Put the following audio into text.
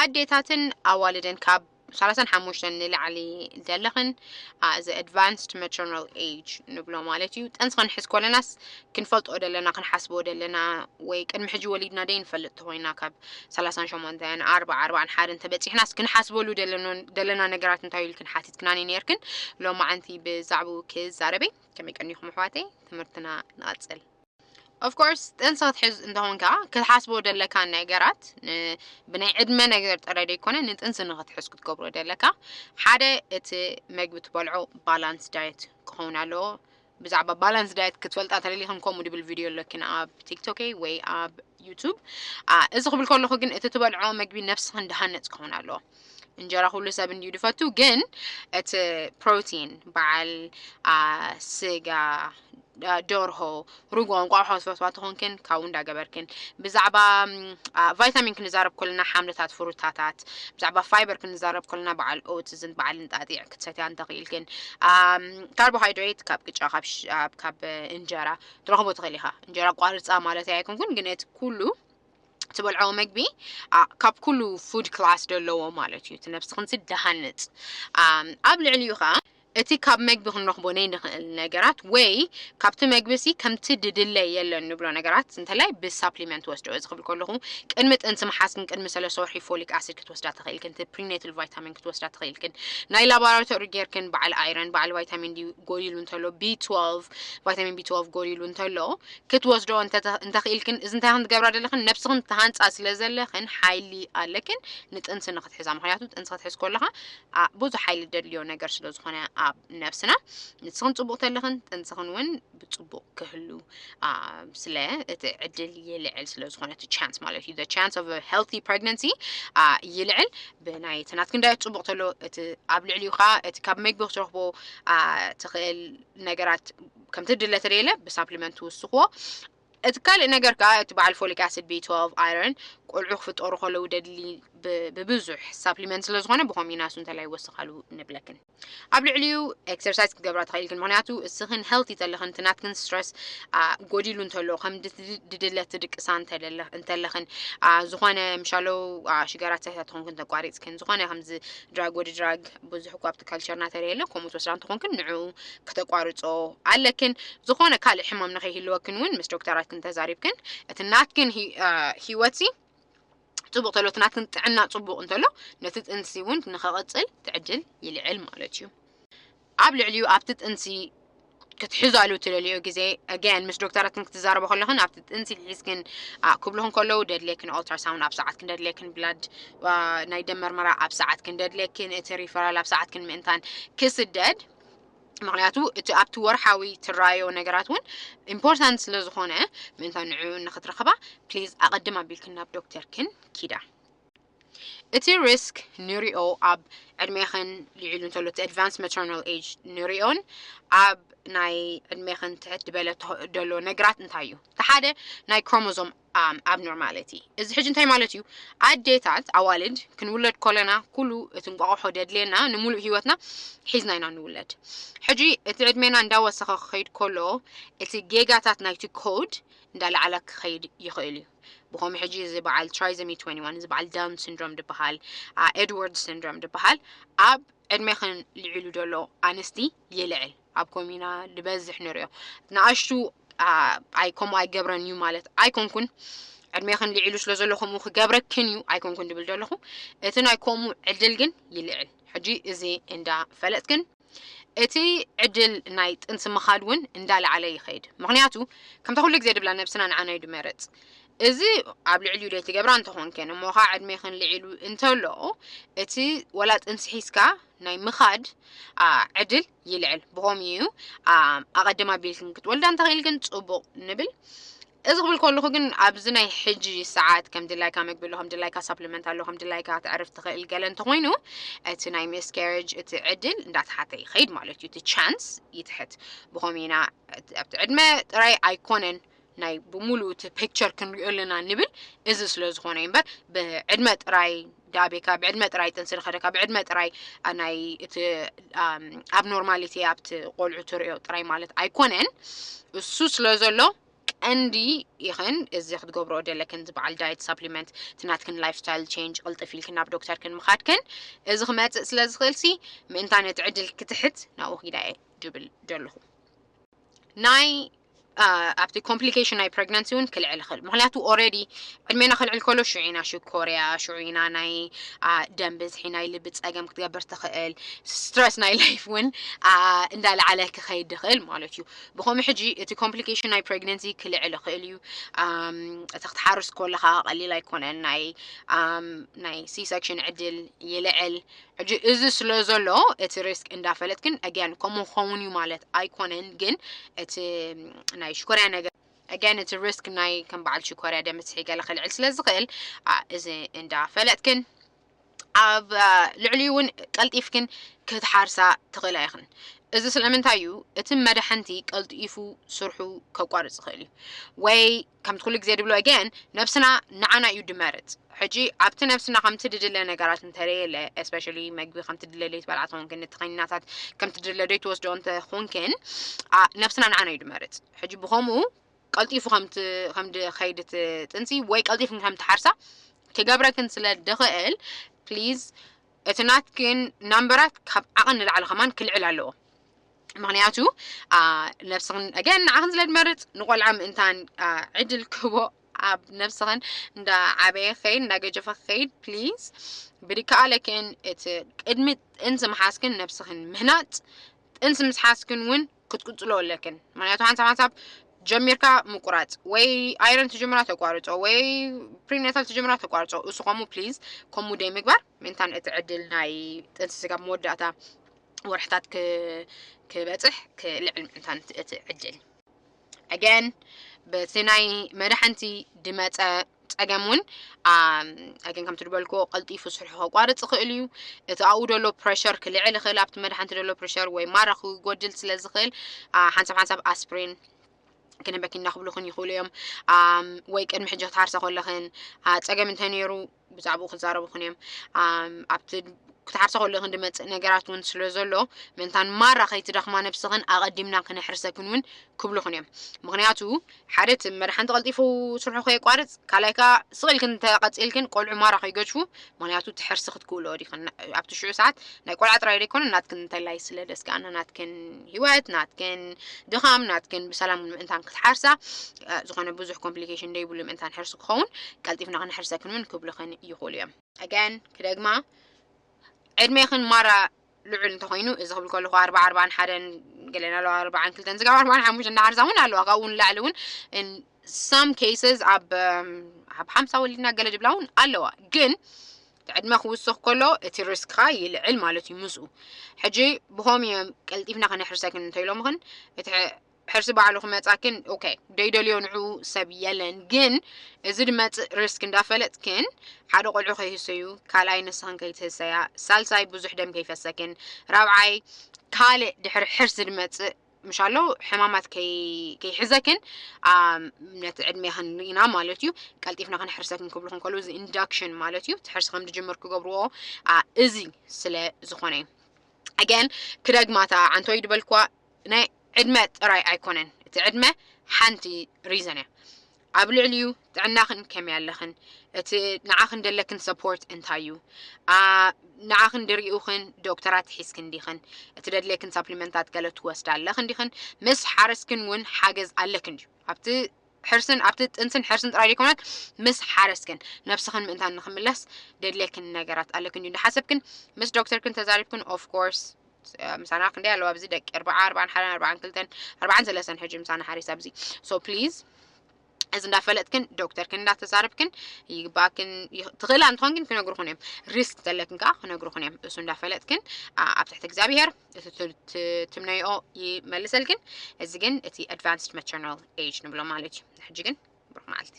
ኣዴታትን ኣዋልድን ካብ ሰላሳን ሓሙሽተን ንላዕሊ ዘለኽን፣ ኣ፣ እዚ ኣድቫንስድ ማተርናል ኤጅ ንብሎ ማለት እዩ። ጥንሲ ክንሕዝ ኮለናስ ክንፈልጦ ደለና፣ ክንሓስቦ ደለና፣ ወይ ቅድሚ ሕጂ ወሊድና ደይ ንፈልጥ ተኾይና ካብ ሰላሳን ሸሞንተን፣ ኣርባ፣ ኣርባን ሓደን ተበጺሕናስ ክንሓስበሉ ደለኖ-፣ ደለና ነገራት እንታይ ኢልክን ሓቲትክናኒ ነይርክን። ሎማዓንቲ ብዛዕባኡ ክዛረበይ። ከመይ ቀኒኹም ኣሕዋተይ? ትምህርትና ንቐጽል። Of course፣ ጥንሲ ክትሕዝ እንተኾንካ ክትሓስቦ ደለካ ነገራት ን-፣ ብናይ ዕድመ ነገር ጥራይ ደይኮነ ንጥንሲ ንኽትሕዝ ክትገብሮ ደለካ። ሓደ፣ እቲ መግቢ ትበልዖ ባላንስ ዳየት ክኸውን ኣለዎ። ብዛዕባ ባላንስ ዳየት ክትፈልጣ ተደሊኽን ከምኡ ድብል ቪድዮ ኣለክን ኣብ ቲክቶከይ ወይ ኣብ ዩቱብ። ኣ፣ እዚ ክብል ከለኹ ግን እቲ ትበልዖ መግቢ ነብስኽን ድሃነጽ ክኸውን ኣለዎ። እንጀራ ኩሉ ሰብ እንድዩ ድፈቱ፣ ግን እቲ ፕሮቲን በዓል፣ ኣ፣ ስጋ፣ ኣ፣ ደርሆ፣ ርጎ፣ እንቋቑሖ ዝፈትዋ ተኾንክን ካብኡ እንዳገበርክን። ብዛዕባ፣ ም፣ ኣ፣ ቫይታሚን ክንዛረብ ከለና ሓምልታት ፍሩታታት፣ ብዛዕባ ፋይበር ክንዛረብ ከለና በዓል ኦትስን በዓል እንጣጢዕ ክትሰትያ እንተኽኢልክን። ኣም፣ ካርቦሃይድሬት ካብ ቅጫ፣ ካብ ሽ-፣ ኣብ፣ ካብ እንጀራ ትረኽቦ ትኽእል ኢኻ። እንጀራ ቋርጻ ማለት ኣይኮንኩን፣ ግን እቲ ኩሉ ትበልዖ መግቢ፣ ኣ፣ ካብ ኩሉ ፉድ ክላስ ደለዎ ማለት እዩ። እቲ ነብስኽን ዝደሃንጽ። ኣም፣ ኣብ ልዕሊኡ ኸኣ እቲ ካብ መግቢ ክንረኽቦ ናይ ንኽእል ነገራት ወይ ካብቲ መግቢ ሲ ከምቲ ድድለ የለን ንብሎ ነገራት እንተላይ ብሳፕሊመንት ወስዶ። እዚ ክብል ከለኹ ቅድሚ ጥንሲ ምሓዝክን ቅድሚ ሰለስተ ወርሒ ፎሊክ ኣሲድ ክትወስዳ ትኽእልክን፣ እቲ ፕሪኔታል ቫይታሚን ክትወስዳ ትኽእልክን፣ ናይ ላቦራቶሪ ጌርክን በዓል ኣይረን፣ በዓል ቫይታሚን ዲ ጎዲሉ እንተሎ፣ ቢ ትወልቭ፣ ቫይታሚን ቢ ትወልቭ ጎዲሉ እንተሎ ክትወስዶ እንተ-፣ እንተኽኢልክን፣ እዚ እንታይ ክንትገብራ ደለኽን? ነብስኽን ትሃንጻ ስለ ዘለኽን ሓይሊ ኣለክን ንጥንሲ ንኽትሕዛ። ምኽንያቱ ጥንሲ ክትሕዝ ከለኻ፣ ኣ፣ ብዙሕ ሓይሊ ደድልዮ ነገር ስለ ዝኾነ ኣብ ነብስና፣ ንስኽን ጽቡቕ ተለኽን ጥንስኽን እውን ብጽቡቕ ክህሉ፣ ኣ፣ ስለ እቲ ዕድል ይልዕል ስለ ዝኾነ፣ እቲ ቻንስ ማለት እዩ፣ the chance of a healthy pregnancy፣ ኣ፣ ይልዕል። ብናይ እቲ ናትክን ዳየት ጽቡቕ ተሎ፣ እቲ ኣብ ልዕሊኡ ኸኣ እቲ ካብ መግቢ ክትረኽቦ፣ ኣ፣ ትኽእል ነገራት ከምቲ ድለ ተደየለ ብሳፕሊመንት ትውስኽዎ። እቲ ካልእ ነገር ከኣ እቲ በዓል ፎሊክ ኣሲድ፣ ቢ ትወልቭ፣ ኣይረን ቆልዑ ክፍጠሩ ከለዉ ደድሊ ብ-፣ ብብዙሕ ሳፕሊመንት ስለ ዝኾነ ብኾም ኢናሱ እንተላይ ይወስኻሉ ንብለክን። ኣብ ልዕሊኡ ኤክሰርሳይዝ ክትገብራ ትኽእል ግን፣ ምኽንያቱ እስኽን ሄልቲ ተለኽን፣ እቲ ናትክን ስትረስ፣ ኣ፣ ጎዲሉ እንተሎ፣ ከም ድ-፣ ድ-፣ ድድለ ትድቅሳ እንተለለ-፣ እንተለኽን፣ ኣ፣ ዝኾነ ምሻሎ፣ ኣ፣ ሽገራት ሰትያ ተኾንክን ተቋሪጽክን፣ ዝኾነ ከምዚ ድራግ ወዲ ድራግ ብዙሕ እኳ ኣብቲ ካልቸርና ተለየለ፣ ከምኡ ትወስዳ እንተኾንክን ንዕኡ ክተቋርጾ ኣለክን። ዝኾነ ካልእ ሕማም ንኸይህልወክን እውን ምስ ዶክተራትክን ተዛሪብክን፣ እቲ ናትክን ሂ-፣ ኣ፣ ህይወትሲ ጽቡቕ ተሎ፣ እቲ ናትክን ጥዕና ጽቡቕ እንተሎ፣ ነቲ ጥንሲ እውን ንኸቐጽል እቲ ዕድል ይልዕል ማለት እዩ። ኣብ ልዕሊኡ ኣብቲ ጥንሲ ክትሕዛሉ ትደልዮ ግዜ፣ ኣገን ምስ ዶክተራትክን ክትዛረቦ ከለኽን ኣብቲ ጥንሲ ሒዝክን፣ ኣ፣ ክብልኽን ከለዉ ደድልየክን ኦልትራሳውንድ ኣብ ሰዓትክን፣ ደድልየክን ብላድ፣ ዋ፣ ናይ ደም መርመራ ኣብ ሰዓትክን፣ ደድልየክን እቲ ሪፈራል ኣብ ሰዓትክን ምእንታን ክስደድ። ምኽንያቱ እቲ ኣብቲ ወርሓዊ ትራዮ ነገራት እውን ኢምፖርታንት ስለ ዝኾነ፣ ምእንታን ንዕኡ ንኽትረኽባ፣ ፕሊዝ ኣቐድም ኣቢልክን ናብ ዶክተርክን ኪዳ። እቲ ሪስክ ንሪኦ ኣብ ዕድሜኽን ልዒሉ እንተሎ፣ እቲ ኣድቫንስ ማተርናል ኤጅ ንሪኦን ኣብ ናይ ዕድሜኽን ትሕት ዝበለ ተህ-፣ ደሎ ነገራት እንታይ እዩ? እቲ ሓደ ናይ ክሮሞዞም፣ ኣም፣ ኣብኖርማሊቲ። እዚ ሕጂ እንታይ ማለት እዩ? ኣዴታት፣ ኣዋልድ ክንውለድ ከለና ኩሉ እቲ እንቋቑሖ ደድልየና ንምሉእ ህይወትና ሒዝና ኢና ንውለድ። ሕጂ እቲ ዕድሜና እንዳወሰኸ ክኸይድ ከሎ፣ እቲ ጌጋታት ናይቲ ኮድ እንዳለዓለ ክኸይድ ይኽእል እዩ። ብኸምኡ ሕጂ እዚ በዓል ትራይዘሚ ትወንቲ ዋን፣ እዚ በዓል ዳውን ሲንድሮም ድበሃል፣ ኣ፣ ኤድዋርድ ሲንድሮም ድበሃል፣ ኣብ ዕድሜኽን ልዒሉ ደሎ ኣንስቲ ይልዕል። ኣብ ኮሚና ዝበዝሕ ንሪኦ። ንኣሽቱ፣ ኣ፣ ኣይ፣ ከምኡ ኣይገብረን እዩ ማለት ኣይኮንኩን። ዕድሜኽን ልዒሉ ስለ ዘሎ ከምኡ ክገብረክን እዩ ኣይኮንኩን ድብል ደለኹ። እቲ ናይ ከምኡ ዕድል ግን ይልዕል። ሕጂ እዚ እንዳፈለጥክን፣ እቲ ዕድል ናይ ጥንሲ ምኻድ እውን እንዳለዓለ ይኸይድ። ምኽንያቱ፣ ከምታ ኩሉ ግዜ ድብላ ነብስና ንዓና እዩ ድመረጽ። እዚ ኣብ ልዕሊኡ ደይ ትገብራ እንተኾንክን፣ እሞ ኸዓ ዕድሜኽን ልዒሉ እንተሎ፣ እቲ ወላ ጥንሲ ሒዝካ ናይ ምኻድ፣ ኣ፣ ዕድል ይልዕል። ብኸምኡ እዩ፣ ኣ፣ ኣቐድም ኣቢልክን ክትወልዳ እንተኽኢልክን ጽቡቕ ንብል። እዚ ክብል ከለኹ ግን ኣብዚ ናይ ሕጂ ሰዓት ከም ድላይካ መግቢ ኣሎ፣ ከም ድላይካ ሳፕሊመንት ኣሎ፣ ከም ድላይካ ክትዕርፍ ትኽእል ገለ እንተኾይኑ፣ እቲ ናይ ሚስካሬጅ እቲ ዕድል እንዳተሓተ ይኸይድ ማለት እዩ። እቲ ቻንስ ይትሕት። ብኸምኡ ኢና፣ እቲ፣ ኣብቲ ዕድመ ጥራይ ኣይኮነን ናይ ብምሉእ እቲ ፒክቸር ክንሪኦ ኣለና ንብል፣ እዚ ስለ ዝኾነ እዩ እምበር፣ ብዕድመ ጥራይ ዳቤካ፣ ብዕድመ ጥራይ ጥንሲ ዝኸደካ፣ ብዕድመ ጥራይ፣ ኣ፣ ናይ እቲ፣ ኣም፣ ኣብኖርማሊቲ ኣብቲ ቆልዑ ትሪኦ ጥራይ ማለት ኣይኮነን። እሱ ስለ ዘሎ፣ እንዲ ኢኽን እዚ ክትገብሮ ደለክን ዝበዓል diet supplement፣ እቲ ናትክን lifestyle change ቅልጥፍ ኢልክን ናብ ዶክተርክን ምኻድክን፣ እዚ ክመጽእ ስለ ዝኽእል ሲ ምእንታን እቲ ዕድል ክትሕት ናብኡ ኪዳ እየ ድብል ደለኹ። ናይ ኣብቲ complication ናይ pregnancy እውን ክልዕል ይኽእል። ምክንያቱ already ዕድሜና ክልዕል ከሎ ሽዑ ኢና ሽኮርያ፣ ሽዑ ኢና ናይ ደም ብዝሒ፣ ናይ ልቢ ጸገም ክትገብር ትኽእል። ስትረስ ናይ ላይፍ እውን እንዳለዓለ ክኸይድ ይኽእል ማለት እዩ። ብኸምኡ ሕጂ እቲ complication ናይ pregnancy ክልዕል ይኽእል እዩ። እቲ ክትሓርስ ከለኻ ቀሊል ኣይኮነን። ናይ ናይ C section ዕድል ይልዕል። ሕጂ እዚ ስለ ዘሎ እቲ risk እንዳፈለጥክን፣ again፣ ከምኡ ክኸውን እዩ ማለት ኣይኮነን፣ ግን እቲ ናይ ሽኮርያ ነገር፣ again፣ እቲ risk ናይ ከም በዓል ሽኮርያ ደም ብዝሒ ገለ ክልዕል ስለ ዝኽእል፣ እዚ እንዳፈለጥክን ኣብ ልዕሊኡ እውን ቀልጢፍክን ክትሓርሳ ትኽእላ ኢኽን። እዚ ስለምንታይ እዩ? እቲ መድሓንቲ ቀልጢፉ ስርሑ ከቋርጽ ይኽእል እዩ። ወይ ከምቲ ኩሉ ግዜ ድብሎ፣ again፣ ነብስና ንዓና እዩ ድመርጽ። ሕጂ ኣብቲ ነብስና ከምቲ ድድለ ነገራት እንተደየለ፣ especially መግቢ ከምቲ ድለ ለይትበልዓ ትኾንክን፣ እቲ ከኒናታት ከምቲ ድለ ደይትወስዶ እንተኾንክን፣ ነብስና ንዓና እዩ ድመርጽ። ሕጂ ብኸምኡ ቀልጢፉ ከምቲ ከምዲ ከይድ እቲ ጥንሲ ወይ ቀልጢፍን ከም ትሓርሳ ክገብረክን ስለ ድኽእል፣ please፣ እቲ ናትክን ናምበራት ካብ ዓቐን ንላዕሊ ከማን ክልዕል ኣለዎ። ምክንያቱ ነብስኽን፣ again፣ ንዓኽን ስለ ድመርጽ፣ ንቆልዓ ምእንታን ዕድል ክህቦ፣ ኣብ ነብስኽን እንዳ ዓበየ ክኸይድ፣ እንዳ ገጀፈ ክኸይድ፣ please፣ ብድከኣለክን እቲ ቅድሚ ጥንሲ ምሓዝክን ነብስኽን ምህናጽ፣ ጥንሲ ምስ ሓዝክን እውን ክትቅጽሎ ኣለክን። ምክንያቱ ሓንሳብ ሓንሳብ ጀሚርካ ምቁራጽ፣ ወይ iron ትጅምራ ተቋርጾ፣ ወይ prenatal ትጅምራ ተቋርጾ። እሱ ከምኡ፣ please፣ ከምኡ ደይ ምግባር፣ ምእንታን እቲ ዕድል ናይ ጥንሲ ስጋብ መወዳእታ ወርሕታት ክበጽሕ ክልዕል ምእንታን እቲ ዕድል። Again፣ በቲ ናይ መድሓንቲ ድመጸ ጸገም እውን፣ again፣ ከምቲ ድበልክዎ፣ ቀልጢፉ ስርሑ ከቋርጽ ይኽእል እዩ። እቲ ኣብኡ ደሎ pressure ክልዕል ይኽእል፣ ኣብቲ መድሓንቲ ደሎ pressure ወይ ማራ ክጎድል ስለ ዝኽእል፣ ሓንሳብ ሓንሳብ ኣስፕሪን ክንበኪና ክብሉኽን ይኽእሉ እዮም። ወይ ቅድሚ ሕጂ ክትሓርሳ ከለኽን ጸገም እንተነይሩ ብዛዕባኡ ክዛረቡኽን እዮም። ኣብቲ ክትሓርሳ ከለኽን ድመጽእ ነገራት እውን ስለ ዘሎ፣ ምእንታን ማራ ከይትደኽማ ነብስኽን ኣቐዲምና ክነሕርሰክን እውን ክብሉኽን እዮም። ምክንያቱ ሓደ እቲ መድሓንቲ ቀልጢፉ ስርሑ ከየቋርጽ፣ ካልኣይ ከኣ ስቕ ኢልክን እንተቐጺልክን ቆልዑ ማራ ከይገድፉ፣ ምክንያቱ እቲ ሕርሲ ክትክእልኦ ዲኽን። ኣብቲ ሽዑ ሰዓት ናይ ቆልዓ ጥራይ ደይኮነ ናትክን እንተላይ ስለ ደስከኣና ናትክን ህይወት፣ ናትክን ድኻም፣ ናትክን ብሰላም ምእንታን ክትሓርሳ፣ ዝኾነ ብዙሕ complication ደይብሉ ምእንታን ሕርሲ ክኸውን ቀልጢፍና ክንሕርሰክን እውን ክብሉኽን ይኽእሉ እዮም። Again፣ ክደግማ፣ ዕድሜኽን ማራ ልዑል እንተኾይኑ፣ እዚ ክብል ከለኹ ኣርባዓ፣ ኣርባዓን ሓደን ገለን ኣለዋ፣ ኣርባዓን ክልተን ዝጋብ ኣርባዓን ሓሙሽተን እናሓርሳ እውን ኣለዋ። ካብኡ ንላዕሊ እውን in some cases ኣብ ኣብ ሓምሳ ወሊድና ገለ ድብላ እውን ኣለዋ። ግን እቲ ዕድመ ክውስኽ ከሎ እቲ risk ኻ ይልዕል ማለት እዩ። ምስኡ ሕጂ ብኸም እዮም ቀልጢፍና ከነሕርሰክን እንተኢሎምኽን እቲ ሕርሲ ባዕሉ ክመጻክን፣ okay፣ ደይደልዮ ንዑ ሰብ የለን። ግን እዚ ድመጽእ risk እንዳፈለጥክን ሓደ ቆልዑ ከይህሰዩ፣ ካልኣይ ንስኽን ከይትህሰያ፣ ሳልሳይ ብዙሕ ደም ከይፈሰክን፣ ራብዓይ ካልእ ድሕሪ ሕርሲ ድመጽእ ምሻሎ ሕማማት ከይሕዘክን ነቲ ዕድሜኽን ርኢና ማለት እዩ። ቀልጢፍና ክንሕርሰክን ክብሉኽን ከለዉ፣ እዚ induction ማለት እዩ። እቲ ሕርሲ ከም ድጅምር ክገብርዎ እዚ ስለ ዝኾነ እዩ። Again፣ ክደግማታ ዓንቶይ ድበልኳ፣ ናይ ዕድመ ጥራይ ኣይኮነን። እቲ ዕድመ ሓንቲ reason እያ። ኣብ ልዕሊኡ ጥዕናኽን ከመይ ኣለኽን፣ እቲ ንዓኽን ደለክን support እንታይ እዩ፣ ንዓኽን ድሪኡኽን ዶክተራት ሒዝክን ዲኽን፣ እቲ ደድለክን supplementታት ገለ ትወስዳ ኣለኽን ዲኽን፣ ምስ ሓረስክን እውን ሓገዝ ኣለክን ድዩ? ኣብቲ ሕርስን ኣብቲ ጥንስን ሕርስን ጥራይ ዘይኮነት ምስ ሓረስክን ነብስኽን ምእንታን ንኽምለስ ደድለክን ነገራት ኣለክን ድዩ እንዳሓሰብክን ምስ ዶክተርክን ተዛሪብክን፣ of course፣ ምሳና ክንደይ ኣለዋ ኣብዚ ደቂ ኣርባዓ፣ ኣርባዓን ሓደን፣ ኣርባዓን ክልተን፣ ኣርባዓን ሰለስተን ሕጂ ምሳና ሓሪስ ኣብዚ። So please፣ እዚ እንዳፈለጥክን ዶክተርክን እንዳተዛረብክን ይግባክን። ትኽእላ እንተኾን ግን ክነግሩኽን እዮም። ሪስክ ዘለክን ከዓ ክነግሩኽን እዮም። እሱ እንዳፈለጥክን ኣብ ትሕቲ እግዚኣብሔር እቲ ትምነይኦ ይመልሰልክን። እዚ ግን እቲ advanced maternal age ንብሎ ማለት እዩ። ሕጂ ግን ብሩኽ መዓልቲ።